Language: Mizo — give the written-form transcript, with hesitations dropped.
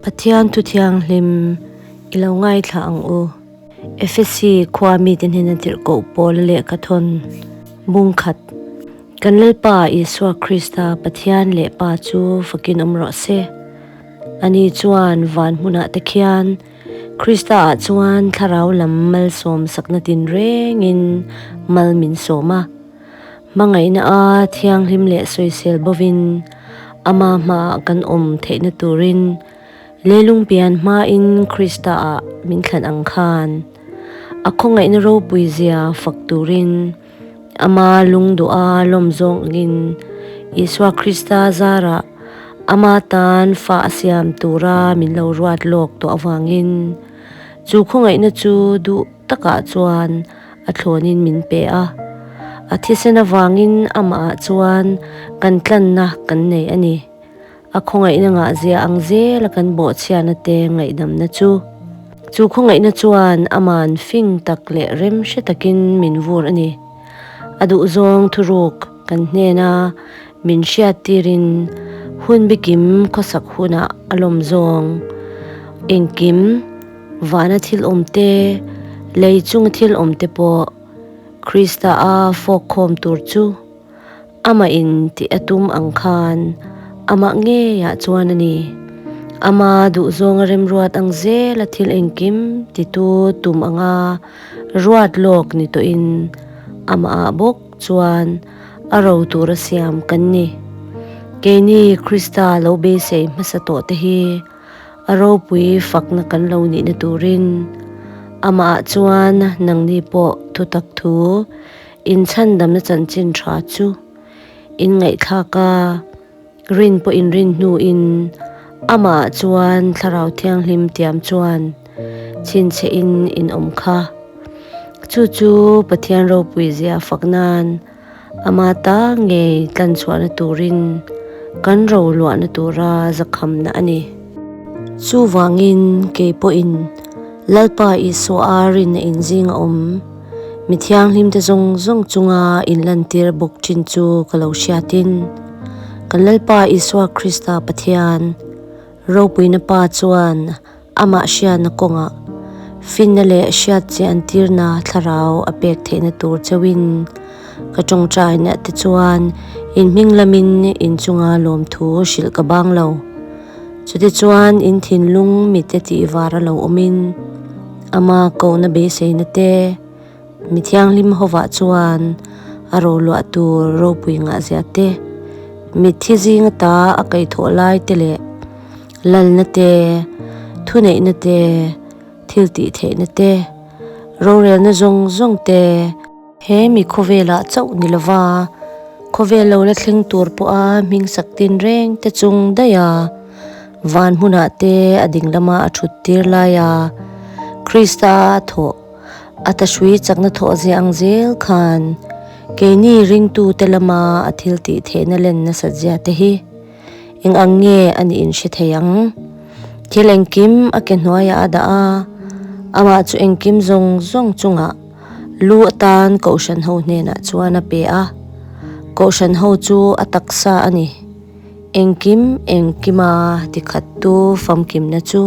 Pathian thu thianghlim i lo ngaithla ang u. Efesi khua mite hnena tirhkoh Paula lehkha thawn bung khat. Kan Lalpa Isua Krista Pathian leh Pa chu fakin awm rawh se. Ani chuan van hmunah te khian Krista ah chuan thlarau lam malsawm sakna tinrengin mal min sawm a. Hmangaihna a thianghlim leh sawisel bovin ama hmaah kan awm theihna turin leilung pian hmain Krista ah min thlan ang khan a khawngaihna ropui zia fak turin ama lungduha lawm zawng angin Isua Krista zarah ama tan fa a siam tura min lo ruat lawk tawh avangin chu khawngaihna chu duh takah chuan a thlawnin min pe a, a thisen avangin amahah chuan kan tlanna kan nei a ni. A khawngaihna ngahzia ang zela kan bawhchhiatna te ngaihdamna chu. Chu khawngaihna chuan aman fing tak leh rem hre takin min vur a ni. A duhzawng thuruk kan hnena min hriattirin hun bikim khawsak hunah a lawm zawng engkim Vana thil awm te, lei chunga thil awm te pawh Krista a fawk khawm tur chu amah in tih a tum ang khan amah ngeiah chuan a ni. Ama duhzawnga remruat ang zela thil engkim titu tum anga ruat lawk ni tawhin amahah bawk chuan a ro tura siam kan ni. Keini Krista lo beisei hmasa tawh te hi A ropui fakna kan lo nihna turin amahah chuan nangni pawh thutak thu inchhandamna chanchin tha chu in ngaihthlak a, rin pawh in rin hnuin amahah chuan Thlarau Thianghlim tiam chuan chhinchhe in in awm kha. Chu chu Pathian ropui zia fak nan Ama ta ngei tlanchhuahna turin kan ro luahna tura zakhamna a ni. Chuvangin kei pawhin Lalpa Isua rinna inzing a awm mi thianghlimte zawng zawng chunga inlantir bawk thin chu ka lo hriatin, kan Lalpa Isua Krista Pathian ropuina Pa chuan Amah hriatna kawngah finna leh hriat che an tirna thlarau a pek theihna tur cheuhin ka tawngtaina te chuan in hming lamin in chunga lawmthu hrilh ka bang lo. Chutichuan in thinlung mite tih var a lo awmin ama kohna beiseina te mi thianghlim hovah chuan a roluah tur ropui ngahzia te, mitthi zinga ta a kaihthawh lai te leh Lalna te, thuneihna te, thil tih theihna te, rorelna zawng zawng te, he mi khawvelah chauh ni lova khawvel lo la thleng tur pawha hming sak tin reng te chung daiha van hmunah te a ding lama a thut tir laia Krista a thawh a tahrui chakna thawh zia ang zel khan keini ringtute lama a thil tih theihna len nasat zia te hi Eng ang nge a nih in hre thei ang? Thil engkim a ke hnuaiah a dah a, amah chu engkim zawng zawng chungah lu atan Kohhran ho hnenah chuan a pe a. Kohhran ho chu a taksa a ni. Engkim engkima tikhattu famkimna chu.